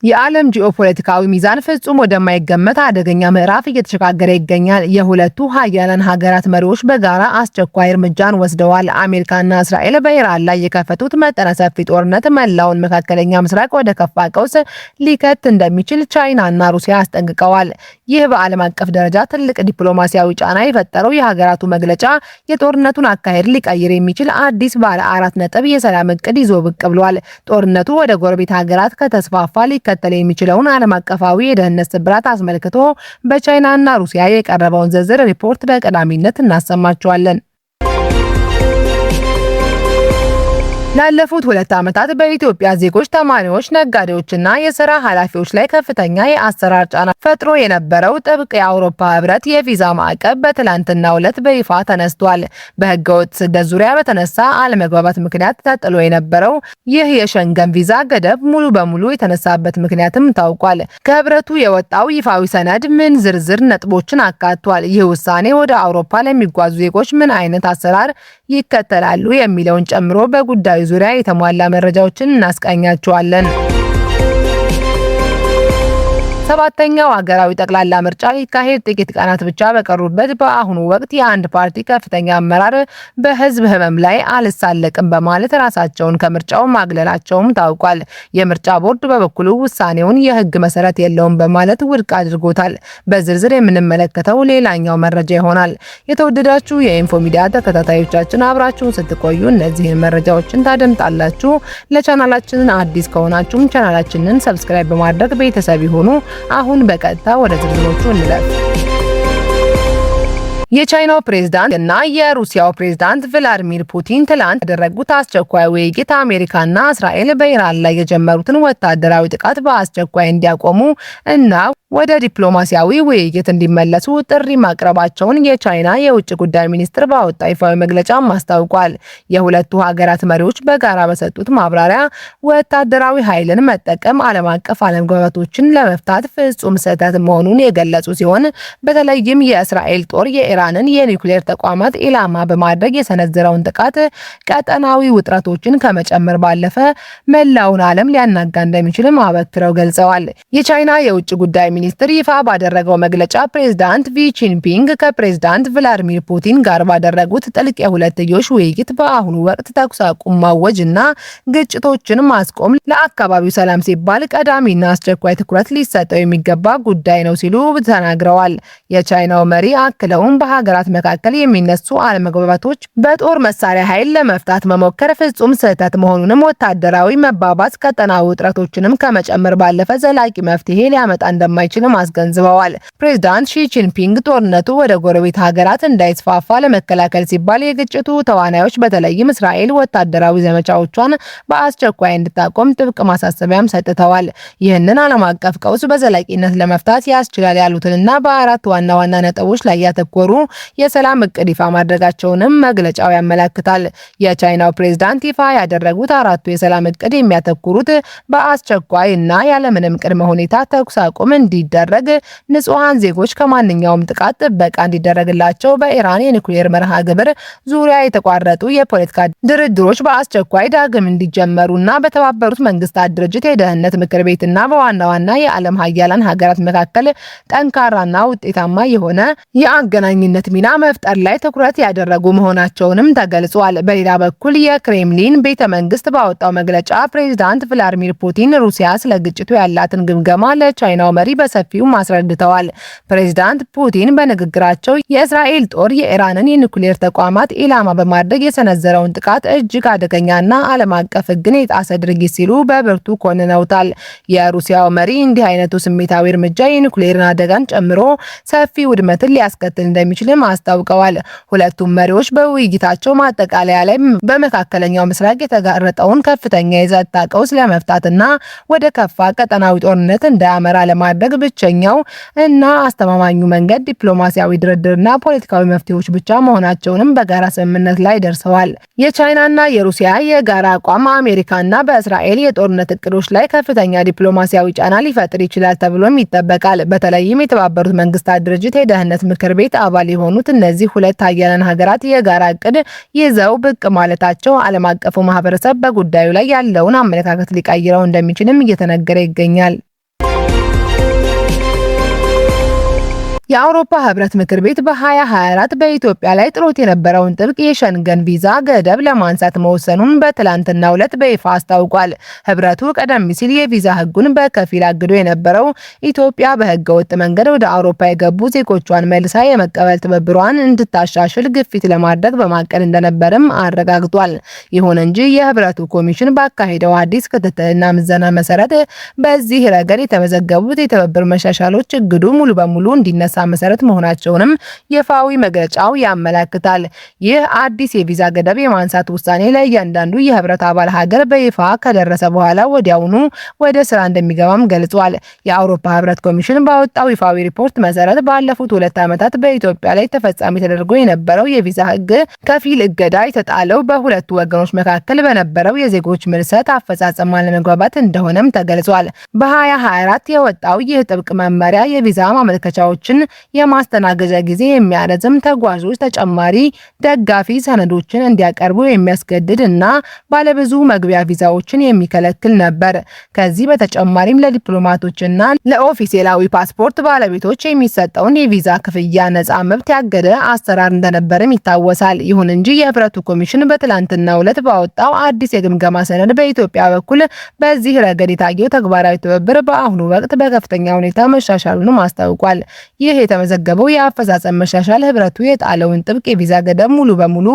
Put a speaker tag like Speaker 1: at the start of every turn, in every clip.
Speaker 1: የዓለም ጂኦፖለቲካዊ ሚዛን ፍጹም ወደማይገመት አደገኛ ምዕራፍ እየተሸጋገረ ይገኛል። የሁለቱ ሀያላን ሀገራት መሪዎች በጋራ አስቸኳይ እርምጃን ወስደዋል። አሜሪካና እስራኤል በኢራን ላይ የከፈቱት መጠነ ሰፊ ጦርነት መላውን መካከለኛ ምስራቅ ወደ ከፋ ቀውስ ሊከት እንደሚችል ቻይናና ሩሲያ አስጠንቅቀዋል። ይህ በዓለም አቀፍ ደረጃ ትልቅ ዲፕሎማሲያዊ ጫና የፈጠረው የሀገራቱ መግለጫ የጦርነቱን አካሄድ ሊቀይር የሚችል አዲስ ባለ 4 ነጥብ የሰላም እቅድ ይዞ ብቅ ብሏል። ጦርነቱ ወደ ጎረቤት ሀገራት ከተስፋፋ ሊከተል የሚችለውን ዓለም አቀፋዊ የደህንነት ስብራት አስመልክቶ በቻይናና ሩሲያ የቀረበውን ዝርዝር ሪፖርት በቀዳሚነት እናሰማችኋለን። ላለፉት 2 ዓመታት በኢትዮጵያ ዜጎች፣ ተማሪዎች፣ ነጋዴዎችና የስራ ኃላፊዎች ላይ ከፍተኛ የአሰራር ጫና ፈጥሮ የነበረው ጥብቅ የአውሮፓ ህብረት የቪዛ ማዕቀብ በትላንትናው ዕለት በይፋ ተነስቷል። በህገወጥ ስደት ዙሪያ በተነሳ አለመግባባት ምክንያት ተጥሎ የነበረው ይህ የሸንገን ቪዛ ገደብ ሙሉ በሙሉ የተነሳበት ምክንያትም ታውቋል። ከህብረቱ የወጣው ይፋዊ ሰነድ ምን ዝርዝር ነጥቦችን አካቷል? ይህ ውሳኔ ወደ አውሮፓ ለሚጓዙ ዜጎች ምን አይነት አሰራር ይከተላሉ የሚለውን ጨምሮ በጉዳዩ ዙሪያ የተሟላ መረጃዎችን እናስቃኛችኋለን። ሰባተኛው ሀገራዊ ጠቅላላ ምርጫ ሊካሄድ ጥቂት ቀናት ብቻ በቀሩበት በአሁኑ ወቅት የአንድ ፓርቲ ከፍተኛ አመራር በሕዝብ ሕመም ላይ አልሳለቅም በማለት ራሳቸውን ከምርጫው ማግለላቸውም ታውቋል። የምርጫ ቦርድ በበኩሉ ውሳኔውን የሕግ መሰረት የለውም በማለት ውድቅ አድርጎታል። በዝርዝር የምንመለከተው ሌላኛው መረጃ ይሆናል። የተወደዳችሁ የኢንፎ ሚዲያ ተከታታዮቻችን፣ አብራችሁን ስትቆዩ እነዚህን መረጃዎችን ታደምጣላችሁ። ለቻናላችን አዲስ ከሆናችሁም ቻናላችንን subscribe በማድረግ ቤተሰብ ይሁኑ። አሁን በቀጥታ ወደ ዝርዝሮቹ እንለፍ። የቻይናው ፕሬዝዳንት እና የሩሲያው ፕሬዝዳንት ቭላዲሚር ፑቲን ትላንት ያደረጉት አስቸኳይ ውይይት አሜሪካና እስራኤል በኢራን ላይ የጀመሩትን ወታደራዊ ጥቃት በአስቸኳይ እንዲያቆሙ እና ወደ ዲፕሎማሲያዊ ውይይት እንዲመለሱ ጥሪ ማቅረባቸውን የቻይና የውጭ ጉዳይ ሚኒስትር ባወጣው ይፋዊ መግለጫ አስታውቋል። የሁለቱ ሀገራት መሪዎች በጋራ በሰጡት ማብራሪያ ወታደራዊ ኃይልን መጠቀም ዓለም አቀፍ አለመግባባቶችን ለመፍታት ፍጹም ስህተት መሆኑን የገለጹ ሲሆን፣ በተለይም የእስራኤል ጦር የኢራንን የኒውክሌር ተቋማት ኢላማ በማድረግ የሰነዘረውን ጥቃት ቀጠናዊ ውጥረቶችን ከመጨመር ባለፈ መላውን ዓለም ሊያናጋ እንደሚችልም አበክረው ገልጸዋል። የቻይና የውጭ ጉዳይ ሚኒስትር ይፋ ባደረገው መግለጫ ፕሬዝዳንት ሺ ጂንፒንግ ከፕሬዝዳንት ቭላዲሚር ፑቲን ጋር ባደረጉት ጥልቅ የሁለትዮሽ ውይይት በአሁኑ ወቅት ተኩስ አቁም ማወጅ እና ግጭቶችን ማስቆም ለአካባቢው ሰላም ሲባል ቀዳሚና አስቸኳይ ትኩረት ሊሰጠው የሚገባ ጉዳይ ነው ሲሉ ተናግረዋል። የቻይናው መሪ አክለውም በሀገራት መካከል የሚነሱ አለመግባባቶች በጦር መሳሪያ ኃይል ለመፍታት መሞከር ፍጹም ስህተት መሆኑንም፣ ወታደራዊ መባባስ ቀጠናዊ ውጥረቶችንም ከመጨመር ባለፈ ዘላቂ መፍትሄ ሊያመጣ እንደማይችልም አስገንዝበዋል። ፕሬዝዳንት ሺ ጂንፒንግ ጦርነቱ ወደ ጎረቤት ሀገራት እንዳይስፋፋ ለመከላከል ሲባል የግጭቱ ተዋናዮች በተለይም እስራኤል ወታደራዊ ዘመቻዎቿን በአስቸኳይ እንድታቆም ጥብቅ ማሳሰቢያም ሰጥተዋል። ይህንን ዓለም አቀፍ ቀውስ በዘላቂነት ለመፍታት ያስችላል ያሉትንና በአራት ዋና ዋና ነጥቦች ላይ ያተኮሩ የሰላም እቅድ ይፋ ማድረጋቸውንም መግለጫው ያመላክታል። የቻይናው ፕሬዝዳንት ይፋ ያደረጉት አራቱ የሰላም እቅድ የሚያተኩሩት በአስቸኳይ እና ያለምንም ቅድመ ሁኔታ ተኩስ አቁም እንዲደረግ፣ ንጹሐን ዜጎች ከማንኛውም ጥቃት ጥበቃ እንዲደረግላቸው፣ በኢራን የኒውክሌር መርሃ ግብር ዙሪያ የተቋረጡ የፖለቲካ ድርድሮች በአስቸኳይ ዳግም እንዲጀመሩና በተባበሩት መንግስታት ድርጅት የደህንነት ምክር ቤትና በዋና ዋና የዓለም ሀያላን ሀገራት መካከል ጠንካራና ውጤታማ የሆነ የአገናኝነት ሚና መፍጠር ላይ ትኩረት ያደረጉ መሆናቸውንም ተገልጿል። በሌላ በኩል የክሬምሊን ቤተ መንግስት ባወጣው መግለጫ ፕሬዚዳንት ቭላዲሚር ፑቲን ሩሲያ ስለ ግጭቱ ያላትን ግምገማ ለቻይናው መሪ በሰፊው አስረድተዋል። ፕሬዚዳንት ፑቲን በንግግራቸው የእስራኤል ጦር የኢራንን የኒውክሌር ተቋማት ኢላማ በማድረግ የሰነዘረውን ጥቃት እጅግ አደገኛና ዓለም አቀፍ ሕግን የጣሰ ድርጊት ሲሉ በብርቱ ኮንነውታል። የሩሲያው መሪ እንዲህ አይነቱ ስሜታዊ እርምጃ የኒውክሌርን አደጋን ጨምሮ ሰፊ ውድመትን ሊያስከትል እንደሚችልም አስታውቀዋል። ሁለቱም መሪዎች በውይይታቸው ማጠቃለያ ላይ በመካከለኛው ምስራቅ የተጋረጠውን ከፍተኛ የጸጥታ ቀውስ ለመፍታትና ወደ ከፋ ቀጠናዊ ጦርነት እንዳያመራ ለማድረግ ብቸኛው እና አስተማማኙ መንገድ ዲፕሎማሲያዊ ድርድርና ፖለቲካዊ መፍትሄዎች ብቻ መሆናቸውንም በጋራ ስምምነት ላይ ደርሰዋል። የቻይናና የሩሲያ የጋራ አቋም አሜሪካና በእስራኤል የጦርነት እቅዶች ላይ ከፍተኛ ዲፕሎማሲያዊ ጫና ሊፈጥር ይችላል ተብሎም ይጠበቃል። በተለይም የተባበሩት መንግስታት ድርጅት የደህንነት ምክር ቤት አባል የሆኑት እነዚህ ሁለት ሀያላን ሀገራት የጋራ እቅድ ይዘው ብቅ ማለታቸው ዓለም አቀፉ ማህበረሰብ በጉዳዩ ላይ ያለውን አመለካከት ሊቀይረው እንደሚችልም እየተነገረ ይገኛል። የአውሮፓ ህብረት ምክር ቤት በ2024 በኢትዮጵያ ላይ ጥሎት የነበረውን ጥብቅ የሸንገን ቪዛ ገደብ ለማንሳት መወሰኑን በትላንትናው ዕለት በይፋ አስታውቋል። ህብረቱ ቀደም ሲል የቪዛ ህጉን በከፊል አግዶ የነበረው ኢትዮጵያ በህገወጥ መንገድ ወደ አውሮፓ የገቡ ዜጎቿን መልሳ የመቀበል ትብብሯን እንድታሻሽል ግፊት ለማድረግ በማቀድ እንደነበርም አረጋግጧል። ይሁን እንጂ የህብረቱ ኮሚሽን ባካሄደው አዲስ ክትትልና ምዘና መሰረት በዚህ ረገድ የተመዘገቡት የትብብር መሻሻሎች እግዱ ሙሉ በሙሉ እንዲነሳ መሰረት መሆናቸውንም ይፋዊ መግለጫው ያመላክታል። ይህ አዲስ የቪዛ ገደብ የማንሳት ውሳኔ ለእያንዳንዱ የህብረት አባል ሀገር በይፋ ከደረሰ በኋላ ወዲያውኑ ወደ ስራ እንደሚገባም ገልጿል። የአውሮፓ ህብረት ኮሚሽን ባወጣው ይፋዊ ሪፖርት መሰረት ባለፉት 2 ዓመታት በኢትዮጵያ ላይ ተፈጻሚ ተደርጎ የነበረው የቪዛ ህግ ከፊል እገዳ የተጣለው በሁለቱ ወገኖች መካከል በነበረው የዜጎች ምልሰት አፈጻጸም አለመግባባት እንደሆነም ተገልጿል። በ2024 የወጣው ይህ ጥብቅ መመሪያ የቪዛ ማመልከቻዎችን የማስተናገጃ ጊዜ የሚያረዝም፣ ተጓዦች ተጨማሪ ደጋፊ ሰነዶችን እንዲያቀርቡ የሚያስገድድ እና ባለብዙ መግቢያ ቪዛዎችን የሚከለክል ነበር። ከዚህ በተጨማሪም ለዲፕሎማቶችና ለኦፊሴላዊ ፓስፖርት ባለቤቶች የሚሰጠውን የቪዛ ክፍያ ነፃ መብት ያገደ አሰራር እንደነበርም ይታወሳል። ይሁን እንጂ የህብረቱ ኮሚሽን በትላንትናው ዕለት ባወጣው አዲስ የግምገማ ሰነድ በኢትዮጵያ በኩል በዚህ ረገድ የታየው ተግባራዊ ትብብር በአሁኑ ወቅት በከፍተኛ ሁኔታ መሻሻሉንም አስታውቋል። ይህ የተመዘገበው የአፈጻጸም መሻሻል ህብረቱ የጣለውን ጥብቅ የቪዛ ገደብ ሙሉ በሙሉ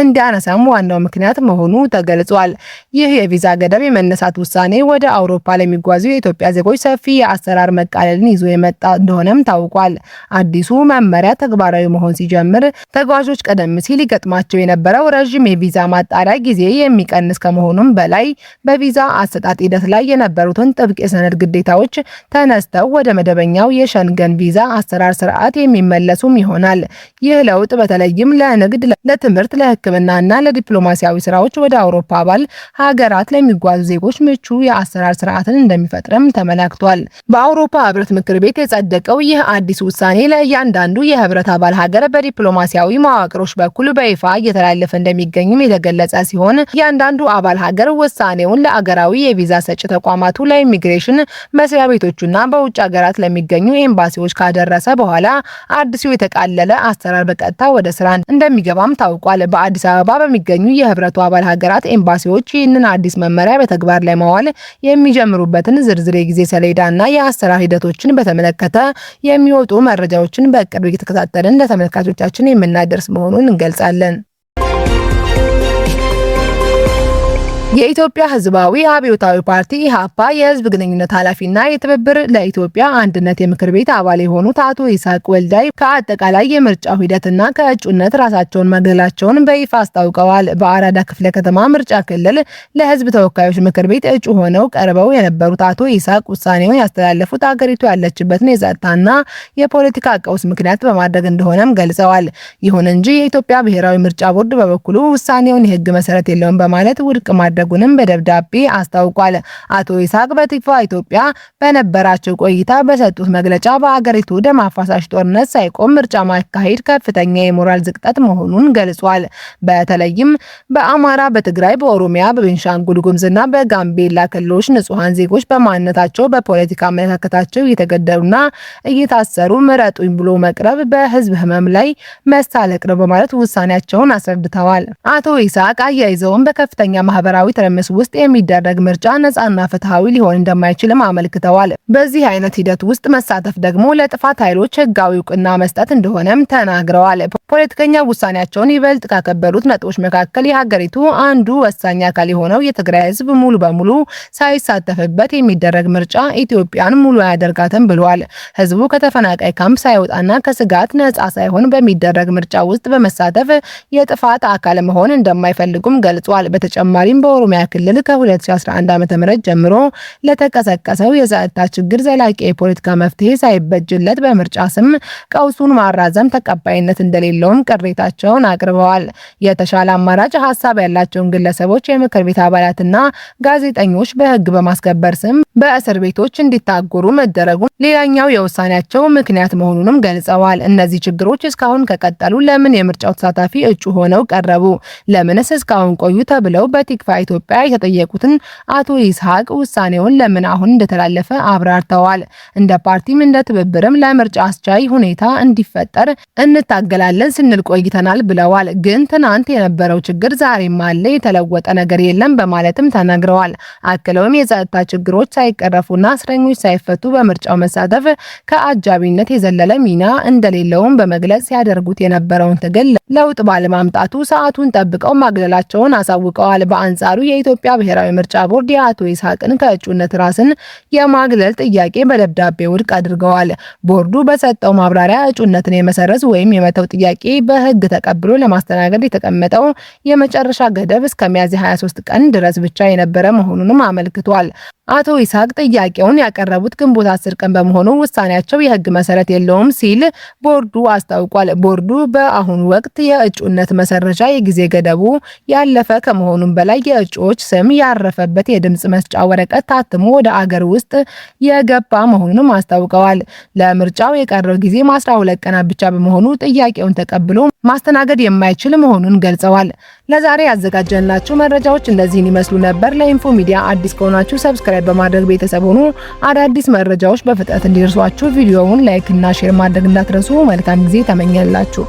Speaker 1: እንዲያነሳም ዋናው ምክንያት መሆኑ ተገልጿል። ይህ የቪዛ ገደብ የመነሳት ውሳኔ ወደ አውሮፓ ለሚጓዙ የኢትዮጵያ ዜጎች ሰፊ የአሰራር መቃለልን ይዞ የመጣ እንደሆነም ታውቋል። አዲሱ መመሪያ ተግባራዊ መሆን ሲጀምር ተጓዦች ቀደም ሲል ይገጥማቸው የነበረው ረዥም የቪዛ ማጣሪያ ጊዜ የሚቀንስ ከመሆኑም በላይ በቪዛ አሰጣጥ ሂደት ላይ የነበሩትን ጥብቅ የሰነድ ግዴታዎች ተነስተው ወደ መደበኛው የሸንገን ቪዛ አሰራር ስርዓት የሚመለሱም ይሆናል። ይህ ለውጥ በተለይም ለንግድ፣ ለትምህርት፣ ለሕክምናና ለዲፕሎማሲያዊ ስራዎች ወደ አውሮፓ አባል ሀገራት ለሚጓዙ ዜጎች ምቹ የአሰራር ስርዓትን እንደሚፈጥርም ተመላክቷል። በአውሮፓ ህብረት ምክር ቤት የጸደቀው ይህ አዲስ ውሳኔ ለእያንዳንዱ የህብረት አባል ሀገር በዲፕሎማሲያዊ መዋቅሮች በኩል በይፋ እየተላለፈ እንደሚገኝም የተገለጸ ሲሆን፣ እያንዳንዱ አባል ሀገር ውሳኔውን ለአገራዊ የቪዛ ሰጪ ተቋማቱ፣ ለኢሚግሬሽን መስሪያ ቤቶቹና በውጭ ሀገራት ለሚገኙ ኤምባሲዎች ካደረሰ በኋላ አዲሱ የተቃለለ አሰራር በቀጥታ ወደ ስራ እንደሚገባም ታውቋል። በአዲስ አበባ በሚገኙ የህብረቱ አባል ሀገራት ኤምባሲዎች ይህንን አዲስ መመሪያ በተግባር ላይ ማዋል የሚጀምሩበትን ዝርዝር የጊዜ ሰሌዳና የአሰራር ሂደቶችን በተመለከተ የሚወጡ መረጃዎችን በቅርብ እየተከታተልን ለተመልካቾቻችን የምናደርስ መሆኑን እንገልጻለን። የኢትዮጵያ ሕዝባዊ አብዮታዊ ፓርቲ ኢሕአፓ የህዝብ ግንኙነት ኃላፊና የትብብር ለኢትዮጵያ አንድነት የምክር ቤት አባል የሆኑት አቶ ይስሐቅ ወልዳይ ከአጠቃላይ የምርጫው ሂደትና ከእጩነት ራሳቸውን ማግለላቸውን በይፋ አስታውቀዋል። በአራዳ ክፍለ ከተማ ምርጫ ክልል ለህዝብ ተወካዮች ምክር ቤት እጩ ሆነው ቀርበው የነበሩት አቶ ይስሐቅ ውሳኔውን ያስተላለፉት አገሪቱ ያለችበትን የጸጥታና የፖለቲካ ቀውስ ምክንያት በማድረግ እንደሆነም ገልጸዋል። ይሁን እንጂ የኢትዮጵያ ብሔራዊ ምርጫ ቦርድ በበኩሉ ውሳኔውን የህግ መሰረት የለውም በማለት ውድቅ ማድረጉንም በደብዳቤ አስታውቋል። አቶ ይስሐቅ በቲክቫህ ኢትዮጵያ በነበራቸው ቆይታ በሰጡት መግለጫ በአገሪቱ ደም አፋሳሽ ጦርነት ሳይቆም ምርጫ ማካሄድ ከፍተኛ የሞራል ዝቅጠት መሆኑን ገልጿል። በተለይም በአማራ፣ በትግራይ፣ በኦሮሚያ፣ በቤንሻንጉል ጉሙዝና በጋምቤላ ክልሎች ንጹሐን ዜጎች በማንነታቸው፣ በፖለቲካ አመለካከታቸው እየተገደሉና እየታሰሩ ምረጡኝ ብሎ መቅረብ በህዝብ ህመም ላይ መሳለቅ ነው በማለት ውሳኔያቸውን አስረድተዋል። አቶ ይስሐቅ አያይዘውም በከፍተኛ ማህበራዊ ትርምስ ውስጥ የሚደረግ ምርጫ ነጻና ፍትሐዊ ሊሆን እንደማይችልም አመልክተዋል። በዚህ አይነት ሂደት ውስጥ መሳተፍ ደግሞ ለጥፋት ኃይሎች ህጋዊ እውቅና መስጠት እንደሆነም ተናግረዋል። ፖለቲከኛ ውሳኔያቸውን ይበልጥ ካከበሩት ነጥቦች መካከል የሀገሪቱ አንዱ ወሳኝ አካል የሆነው የትግራይ ህዝብ ሙሉ በሙሉ ሳይሳተፍበት የሚደረግ ምርጫ ኢትዮጵያን ሙሉ አያደርጋትም ብሏል። ህዝቡ ከተፈናቃይ ካምፕ ሳይወጣና ከስጋት ነጻ ሳይሆን በሚደረግ ምርጫ ውስጥ በመሳተፍ የጥፋት አካል መሆን እንደማይፈልጉም ገልጿል። በተጨማሪም በኦሮሚያ ክልል ከ2011 ዓ.ም ጀምሮ ለተቀሰቀሰው የጸጥታ ችግር ዘላቂ የፖለቲካ መፍትሄ ሳይበጅለት በምርጫ ስም ቀውሱን ማራዘም ተቀባይነት እንደሌለውም ቅሬታቸውን አቅርበዋል። የተሻለ አማራጭ ሀሳብ ያላቸውን ግለሰቦች፣ የምክር ቤት አባላትና ጋዜጠኞች በህግ በማስከበር ስም በእስር ቤቶች እንዲታጎሩ መደረጉን ሌላኛው የውሳኔያቸው ምክንያት መሆኑንም ገልጸዋል። እነዚህ ችግሮች እስካሁን ከቀጠሉ ለምን የምርጫው ተሳታፊ እጩ ሆነው ቀረቡ? ለምንስ እስካሁን ቆዩ? ተብለው በቲክቫህ ኢትዮጵያ የተጠየቁትን አቶ ይስሐቅ ውሳኔውን ለምን አሁን እንደተላለፈ አብራርተዋል። እንደ ፓርቲም እንደ ትብብርም ለምርጫ አስቻይ ሁኔታ እንዲፈጠር እንታገላለን ስንል ቆይተናል ብለዋል። ግን ትናንት የነበረው ችግር ዛሬም አለ፣ የተለወጠ ነገር የለም በማለትም ተናግረዋል። አክለውም የጸጥታ ችግሮች ሳይቀረፉና እስረኞች ሳይፈቱ በምርጫው መሳተፍ ከአጃቢነት የዘለለ ሚና እንደሌለውም በመግለጽ ሲያደርጉት የነበረውን ትግል ለውጥ ባለማምጣቱ ሰዓቱን ጠብቀው ማግለላቸውን አሳውቀዋል። በአንጻሩ የኢትዮጵያ ብሔራዊ ምርጫ ቦርድ የአቶ ይስሐቅን ከእጩነት ራስን የማግለል ጥያቄ በደብዳቤ ውድቅ አድርገዋል። ቦርዱ በሰጠው ማብራሪያ እጩነትን የመሰረዝ ወይም የመተው ጥያቄ በሕግ ተቀብሎ ለማስተናገድ የተቀመጠው የመጨረሻ ገደብ እስከ ሚያዝያ 23 ቀን ድረስ ብቻ የነበረ መሆኑንም አመልክቷል። አቶ ይስሐቅ ጥያቄውን ያቀረቡት ግንቦት 10 ቀን በመሆኑ ውሳኔያቸው የሕግ መሰረት የለውም ሲል ቦርዱ አስታውቋል። ቦርዱ በአሁኑ ወቅት የእጩነት መሰረዣ የጊዜ ገደቡ ያለፈ ከመሆኑም በላይ የእጩዎች ስም ያረፈበት የድምጽ መስጫ ወረቀት ታትሞ ወደ አገር ውስጥ የገባ መሆኑንም አስታውቀዋል። ለምርጫው የቀረው ጊዜ 12 ቀናት ብቻ በመሆኑ ጥያቄውን ተቀብሎ ማስተናገድ የማይችል መሆኑን ገልጸዋል። ለዛሬ ያዘጋጀንላችሁ መረጃዎች እነዚህን ይመስሉ ነበር። ለኢንፎ ሚዲያ አዲስ ከሆናችሁ subscribe በማድረግ ቤተሰብ ሆኑ። አዳዲስ መረጃዎች በፍጥነት እንዲደርሷችሁ ቪዲዮውን like እና share ማድረግ እንዳትረሱ። መልካም ጊዜ ተመኘንላችሁ።